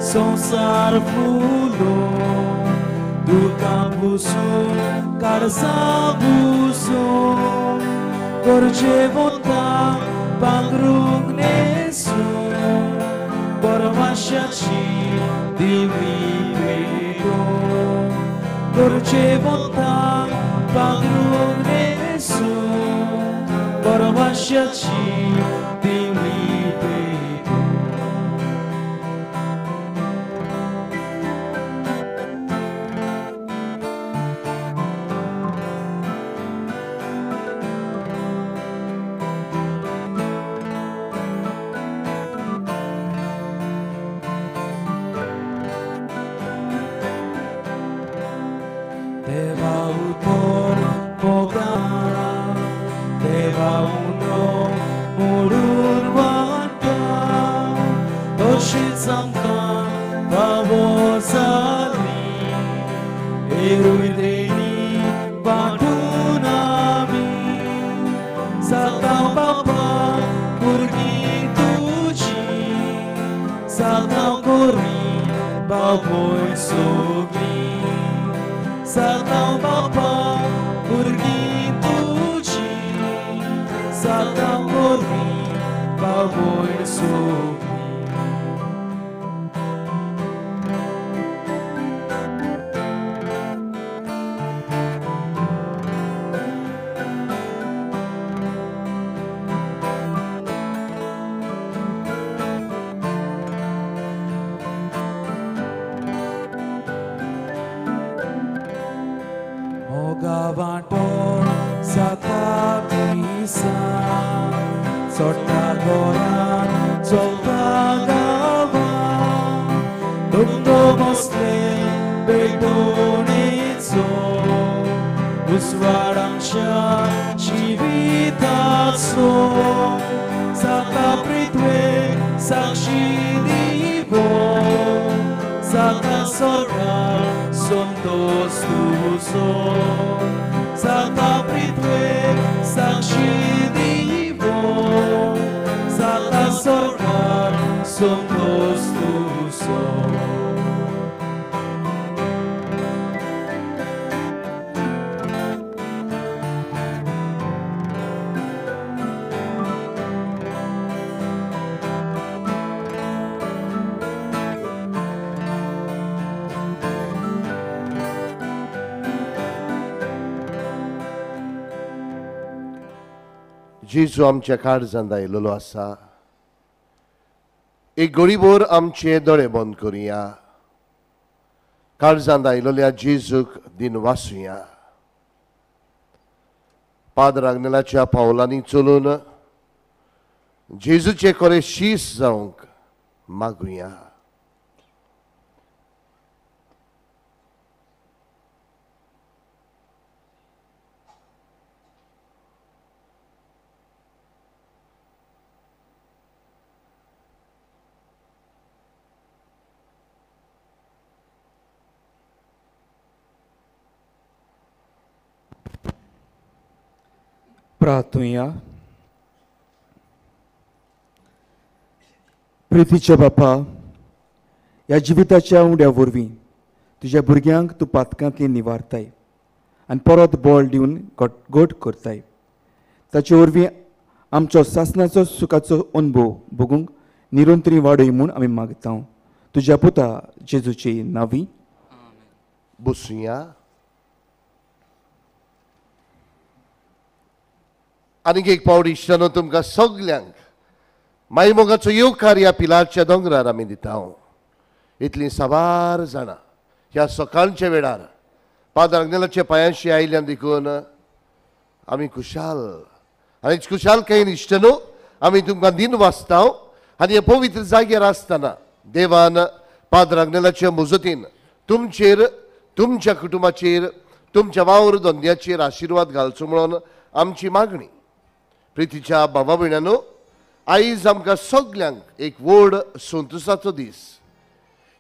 संसार फुलो दुकां पुसून काळजां पुसून गरजेवंतांक पांगरूंक न्हेसून परमाशाची दिवली पेटोवन गरजेवंतांक पांगरूंक न्हेसून परमाशाची दिवली पेटोवन. देवा उतर मोगान देवा उनो मोडून वाटा तशीच आमकां फावो जाली एरूय देणी वांटून आमी जाता बाबा भुरगीं तुजी जाता गोरी बाबय सगळीं जाता बाबा भुरगीं तुजी जाता गोरी बाबय सगळीं. मोगा वांटो जाता मिसां चडटा घरान चलता गांवान धंदो बसले पेटोवणेचो उजवाड आमच्या जिविताचो जाता पृथ्वेक साक्षी दिवो जाता स्वर्गार संतोष तुजो जाता पृथ्वेक साक्षी दिवो जाता स्वर्गार संतोष तुजो. जेजू आमच्या काळजांत आयिल्लो आसा. एक घडीभर आमचे दोळे बंद करुया. काळजांत आयिल्ल्या जेजूक दिन वासुया. पाद्र आग्नेलाच्या पावलांनी चलून जेजूचे कोरे शीस जावंक मागुया. प्रार्थुया. प्रितीच्या बापा, ह्या जिविताच्या उड्या वरवीं तुज्या भुरग्यांक तूं पातकांतली निवारताय आनी परत बळ दिवन घट करताय. ताचे वरवीं आमचो सासणाचो सुखाचो अनुभव भोगूंक निरंतरी वाडय म्हूण आमी मागता तुज्या पुता जेजूची नावी. बसुया. आनीक एक पावट इश्टानो तुमकां सगल्यांक मायमोगाचो येवकार ह्या पिलारच्या दोंगरार आमी दिता. इतलीं साबार जाणां ह्या सकाळच्या वेळार पाद्र आग्नेलाच्या पांयांशी आयिल्ल्यान देखून आमी खुशाल आनी खुशालकायेन इश्टानो आमी तुमकां दिन वाचता. आनी ह्या पवित्र जाग्यार आसतना देवान पाद्र आग्नेलाच्या मुजतीन तुमचेर, तुमच्या कुटुंबाचेर, तुमच्या वावर धंद्याचेर आशिर्वाद घालचो म्हणून आमची मागणी. प्रितीच्या बाबा भयणानो, आयज आमकां सगल्यांक एक व्हड संतोसाचो दीस.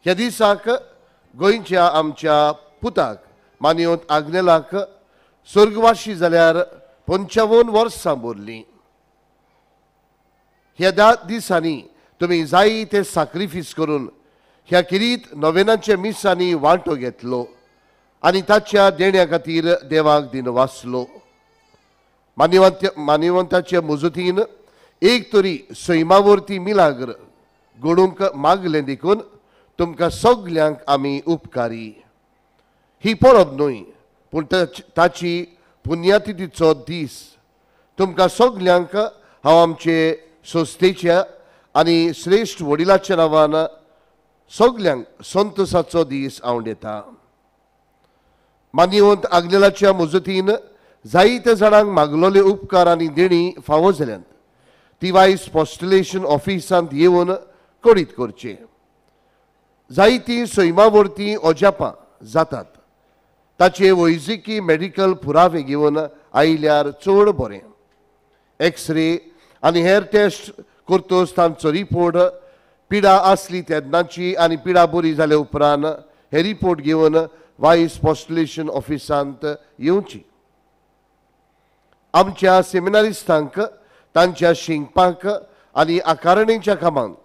ह्या दिसाक गोंयच्या आमच्या पुताक मानयत आग्नेलाक स्वर्गवाशी जाल्यार 55 वर्सां भरलीं. ह्या 10 दिसांनी तुमी जायते साक्रिफीस करून ह्या किरीत नोवेनाच्या मिसांनी वांटो घेतलो. आनी ताच्या देण्या खातीर देवाक दिन वाचलो. मान्यवंताचे मुजतीन एक तरी सैमावरती मिलाग्र घडूंक मागलें देखून तुमकां सगल्यांक आमी उपकारी. ही परब न्हय पूण ताची पुण्यातिथीचो दीस. तुमकां सगल्यांक हांव आमचे संस्थेच्या आनी श्रेश्ठ वडिलाच्या नांवान सगल्यांक संतोसाचो दीस आंवडेता. मान्यवंत आग्नेलाच्या मुजतीन जायत्या जाणांक मागलोले उपकार आनी देणी फावो जाल्यात ती वायस पोस्टलेशन ऑफिसांत येवन कळीत करचें. जायतीं सैमावरती अजापां जातात ताचे वैजकी मेडिकल पुरावे घेवन आयल्यार चड बरें. एक्सरे आनी हेर टेस्ट करतच तांचो रिपोर्ट पिडा आसली तेन्नाची आनी पिडा बरी जाल्या उपरांत हे रिपोर्ट घेवन वायस पोस्टलेशन ऑफिसांत येवची. आमच्या सेमिनारिस्तांक तांच्या शिंकपाक आनी आकारणेच्या कामांक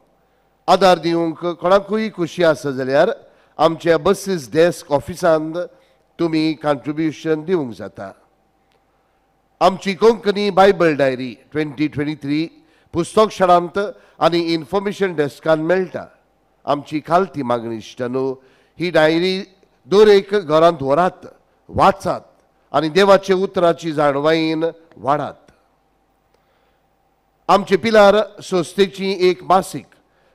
आदार दिवंक कोणाकूय खुशी आसा जाल्यार आमच्या बसीस डेस्क ऑफिसांत तुमी कॉन्ट्रिब्युशन दिवंक जाता. आमची कोंकणी बायबल डायरी 2023 पुस्तक शाळांत आनी इन्फॉर्मेशन डेस्कान मेळटा. आमची खालती मागणी इश्टांनो, ही डायरी दर एक घरांत व्हरात, वाचात आनी देवाच्या उतराची जाणवायेन वाडात. आमचे पिलार संस्थेची एक मासीक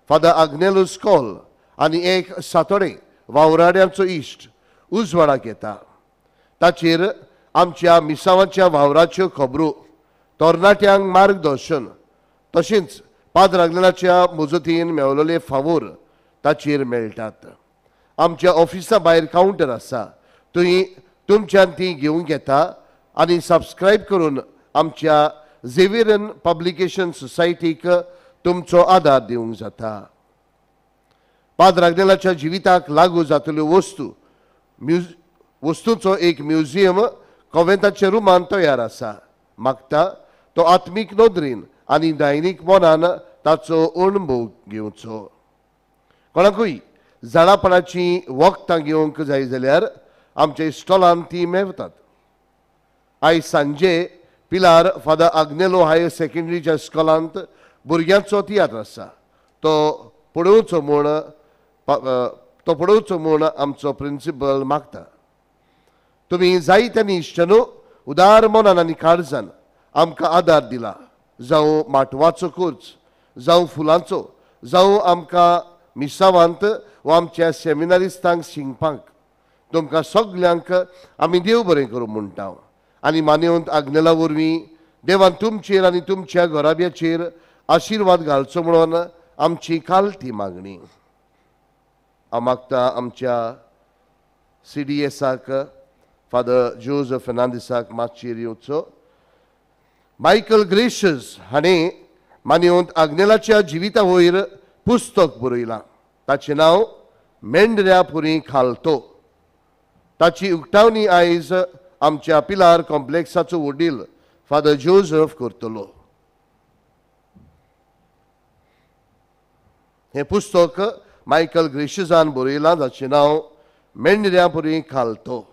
फादर आग्नेलुस कॉल आनी एक सातोडे वावराड्यांचो इश्ट उजवाडाक येता. ताचेर आमच्या मिसावाच्या वावराच्यो खबरो, तरणाट्यांक मार्गदर्शन तशेंच पाद्र आग्नेलाच्या मुजतीन मेवलेले फावोर ताचेर मेळटात. आमच्या ऑफिसा भायर कावंटर आसा, थंय तुमच्यान ती घेवंक येता आनी सबस्क्रायब करून आमच्या झेवियरन पब्लिकेशन सोसायटीक तुमचो आदार दिवंक जाता. पाद्र आग्नेलाच्या जिविताक लागू जातल्यो वस्तू वस्तूचो एक म्युझियम कोवेंताच्या रुमान तयार आसा. मागता तो आत्मीक नदरेन आनी दैनीक मनान ताचो अणभव घेवचो. कोणाकूय झाडापणाची वखदां घेवंक जाय जाल्यार आमच्या स्टॉलान ती मेवतात. आयज सांजे पिलार फादर आग्नेलो हायर सेकंडरीच्या स्कॉलांत भुरग्यांचो तियात्र आसा. तो पळोवचो म्हूण आमचो प्रिंसिपल मागता. तुमी जायत्यांनी इश्टांनो उदार मनान आनी काळजान आमकां आदार दिला, जावं माटवाचो खर्च, जावं फुलांचो, जावं आमकां मिसावांत वा आमच्या सेमिनारिस्तांक शिंकपाक. तुमकां सगल्यांक आमी देव बरें करूं म्हणटा आनी मान्यवंत आग्नेला वरवीं देवान तुमचेर आनी तुमच्या घराब्याचेर आशिर्वाद घालचो म्हणून आमची खालती मागणी. हांव मागता आमच्या CDSाक फादर जोजफ फेर्नांदीसाक मातशेर येवचो. मायकल ग्रेशस हाणें मान्यवंत आग्नेलाच्या जिविता वयर पुस्तक बरयलां. ताचें नांव मेंढऱ्या पुरी खालतो. ताची उक्तावणी आयज आमच्या पिलार कॉम्प्लेक्साचो वडील फादर जोजफ करतलो. हें पुस्तक मायकल ग्रेशसान बरयलां, जाचें नांव मेंढऱ्या पुरी खालतो.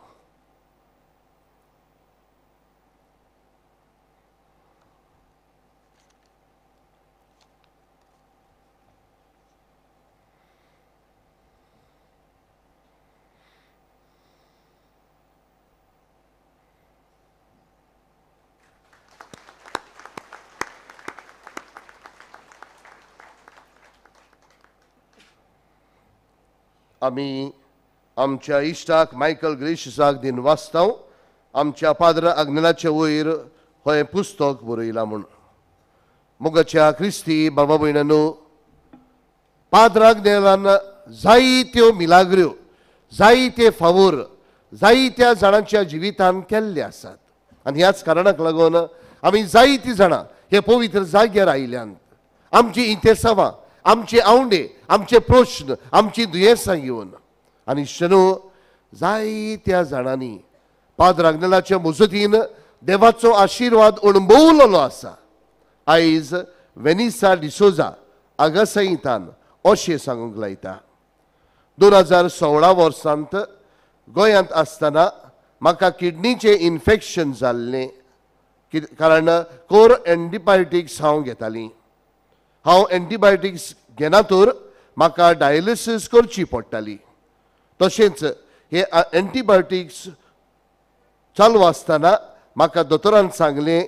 आमी आमच्या इश्टाक मायकल ग्रेशसाक दिन वाचताव आमच्या पाद्र आग्नेलाचे वयर हें पुस्तक बरयलां म्हूण. मोगाच्या क्रिस्ती बाबा भयणांनो, पाद्र आग्नेलान जायत्यो मिलाग्र्यो, जायते फावोर जायत्या जाणांच्या जिवितान केल्ले आसात आनी ह्याच कारणाक लागून आमी जायतीं जाणां हे पवित्र जाग्यार आयल्यान आमची इंतेसांवां, आमचे आवंडे, आमचे प्रश्न, आमची दुयेंसां घेवन आनी शनो जायत्या जाणांनी पाद्र आग्नेलाच्या मुजतीन देवाचो आशिर्वाद अणभवलेलो आसा. आयज वेनिसा डिसोजा आगासहितान अशें सांगूंक लायता. 2016 वर्सांत गोंयांत आसतना म्हाका किडनीचें इन्फेक्शन जाल्लें कारण कोर एंटीबायोटिक्स हांव घेतालीं. हांव एंटीबायोटिक्स घेना तर म्हाका डायलिसीस करची पडटाली. तशेंच हे एंटीबायोटिक्स चालू आसतना म्हाका दोतोरान सांगलें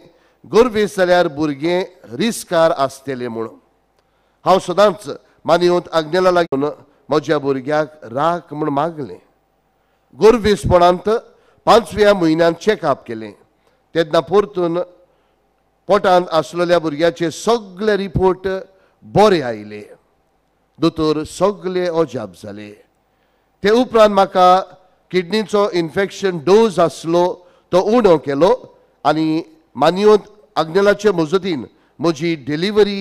गर्वेस जाल्यार भुरगें रिस्कार आसतलें म्हूण. हांव सदांच मानयेंत आग्नेला लागून म्हज्या भुरग्याक राख म्हूण मागलें. गर्वेसपणांत 5व्या म्हयन्यांत चॅकअप केलें तेन्ना परतून पोटांत आसलेल्या भुरग्याचे सगळे रिपोर्ट बरे आयले. दोतोर सगळे अजाप जाले. ते उपरांत म्हाका किडनीचो इन्फेक्शन डोज आसलो तो उणो केलो आनी मानयेंत आग्नेलाचे मजतीन म्हजी डिलिव्हरी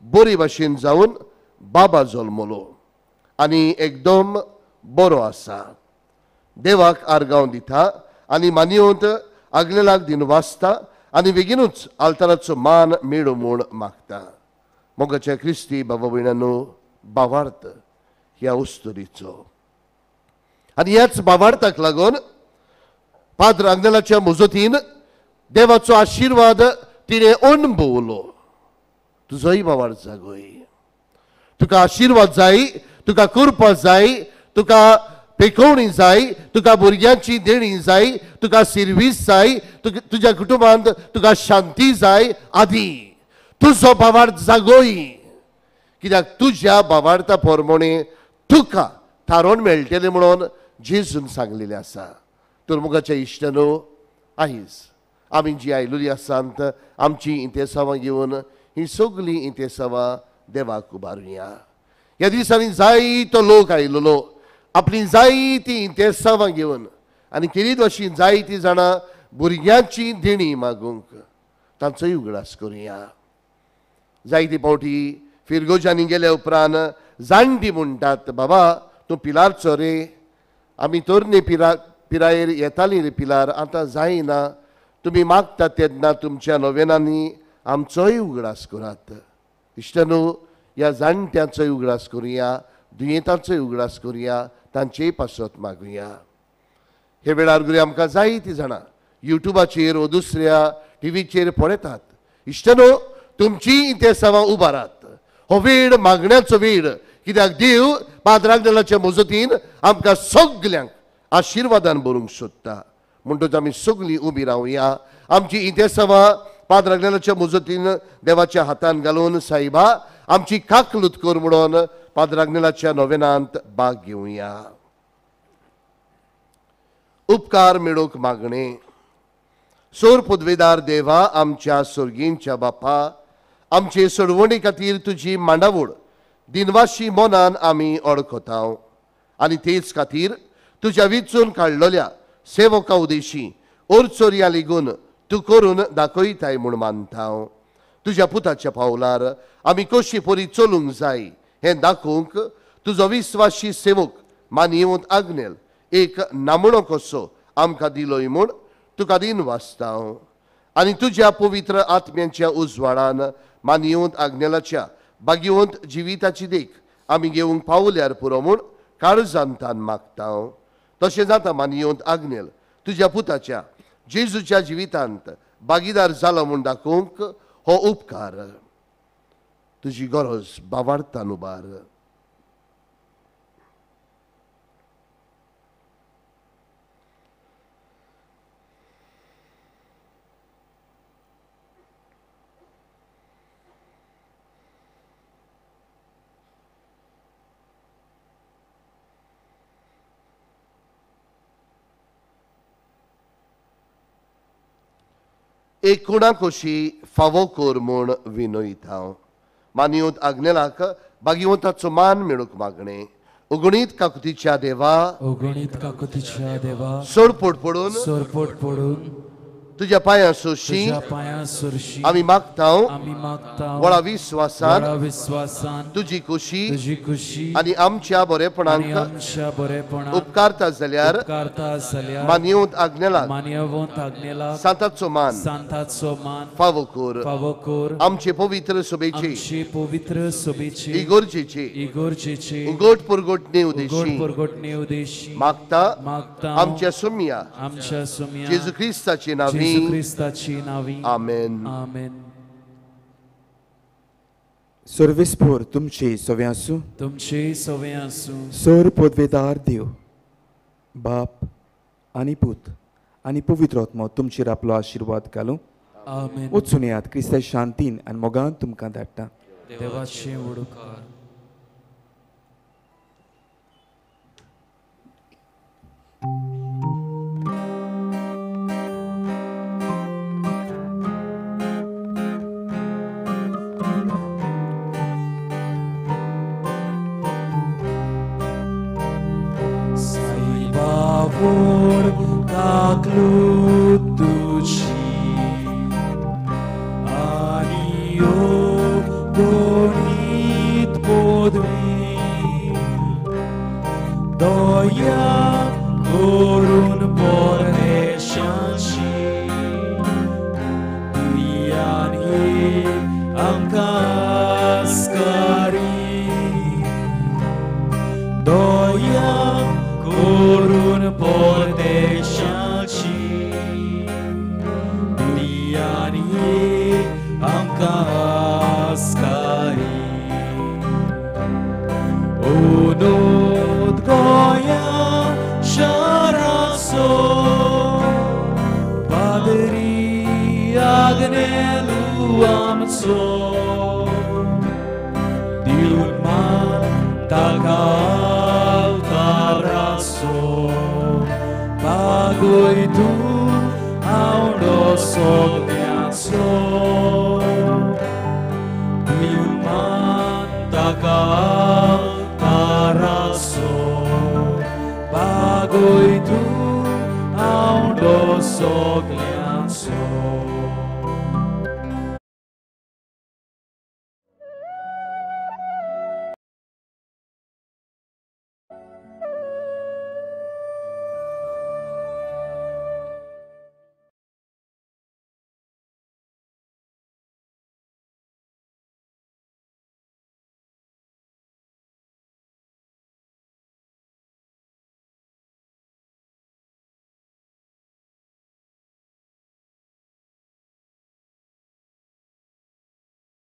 बरी भाशेन जावन बाबा जल्मलो आनी एकदम बरो आसा. देवाक आर्गांव दिता आनी मानयेंत आग्नेलाक दिन वाचता आनी बेगीनूच आल्ताराचो मान मेळो म्हूण मागता. मोगाच्या क्रिस्ती बाबा भयणांनो, भावार्थ ह्या उस्तुरीचो आनी ह्याच भावार्थाक लागून पाद्र आग्नेलाच्या मजतीन देवाचो आशिर्वाद तिणें अणभवलो. तुजोय भावार्थ जागोय, तुका आशिर्वाद जाय, तुका कृपा जाय, तुका पेकोवणी जाय, तुका भुरग्यांची देणी जाय, तुका सिर्वीस जाय, तुज्या कुटुंबांत तुका शांती जाय आदी. तुजो भावार्थ जागोय कित्याक तुज्या भावार्था प्रमाणे तुका थारोवन मेळटलें म्हणून जेजून सांगलेलें आसा. तर मुखाच्या इश्टानो, आयज आमी जी आयलोली आसात आमची इंतेसांवां घेवन ही सगळीं इंतेसांवां देवाक उबारुया. ह्या दिसांनी जायतो लोक आयलोलो आपली जायती इंतेसांवां घेवन आनी खेरीत अशीं जायतीं जाणां भुरग्यांची देणी मागूंक तांचोय उगडास करुया. जायती फावटी फिरगोजांनी गेल्या उपरांत जाणटी म्हणटात, बाबा तूं पिलारचो रे, आमी तरणे पिरायेर येतालीं रे पिलार, आतां जायना, तुमी मागता तेन्ना तुमच्या नोवेनांनी आमचोय उगडास करात. इश्टानो, ह्या जाणट्यांचोय उगडास करुया, दुयेंतांचोय उगडास करुया, तांचेय पासत मागुया. हे वेळार गुरी आमकां जायतीं जाणां युट्यूबाचेर वो दुसऱ्या टिवीचेर पळयतात. इश्टानो, तुमची इंतेसांवां उबारात. हो वेळ मागण्याचो वेळ कित्याक देव पाद्र आग्नेलाच्या मजतीन आमकां सगल्यांक आशिर्वादान भरूंक सोदता. म्हणटच आमी सगळीं उबी रावया, आमची इंतेसांवां पाद्र आग्नेलाच्या मजतीन देवाच्या हातान घालून सायबा आमची काकलूत कर म्हणून पाद्र आग्नेलाच्या नोवेनांत भाग घेवया. उपकार मेळोवंक मागणें. सोर पदवेदार देवा, आमच्या सोर्गींच्या बापा, आमचे सोडवणी खातीर तुजी मांडावळ दिनवाशी मनान आमी अडखताव आनी तेच खातीर तुज्या विचून काडलेल्या सेवका उदेशी ओरचोरया लेगून तूं करून दाखयताय म्हूण मानता. तुज्या पुताच्या पावलार आमी कशी परी चलूंक जाय हें दाखोवंक तुजो विस्वाशी सेवक मानयेंत आग्नेल एक नामणो कसो आमकां दिलोय म्हूण तुका दिन वाचता. आनी तुज्या पवित्र आत्म्यांच्या उजवाडान मानयेंत आग्नेलाच्या भाग्यवंत जिविताची देख आमी घेवंक पावल्यार पुरो म्हूण काळजांतान मागता. तशें जाता मानयेंत आग्नेल तुज्या पुताच्या जेजूच्या जिवितांत भागीदार जालो म्हूण दाखोवंक हो उपकार तुजी गरज भावार्थान उबार. एक कुणा कशी फावो कर म्हूण विनयता. मानयेंत आग्नेलाक भाग्यवंताचो मान मेळूंक मागणें. अगणीत काकुतीच्या देवा, अगणीत काकुतीच्या देवा, सोरपोट पडून, सोरपोट पडून तुज्या पांयां सोरशी आमी मागता व्हडा विस्वासान तुजी खुशी आनी आमच्या बरेपणाक उपकारता जाल्यार मानयेवंत आग्नेलाक सांताचो मान फावो कर. आमचे पवित्र सभेची इगर्जेची उगोट पुरगोटणे उद्देशी मागता आमच्या सुम्या जेजू क्रिस्ताची नावी. आमेन. आमेन. सर्वेस्पोर तुमचे सवे आसूं. तुमचे सवे आसूं. सर पदवेदार देव बाप आनी पूत आनी पवित्र आत्मो तुमचेर आपलो आशिर्वाद घालूं. आमेन. वचून येयात क्रिस्ता शांतीन आनी मोगान तुमकां धाडटा. देवाचे उडकार. काकलूत तुजी आनी गोणीत पोदवी दया करून परदेशाची दियानी आमकां आस्कारी दया करून परदेशाची दियानी आमकां आस्कारी. उनोद गोंया शाराचो पादरी आग्नेलू आमचो दिवन मान ताका अवताराचो बागय तूं आवडो सगळ्यांचो.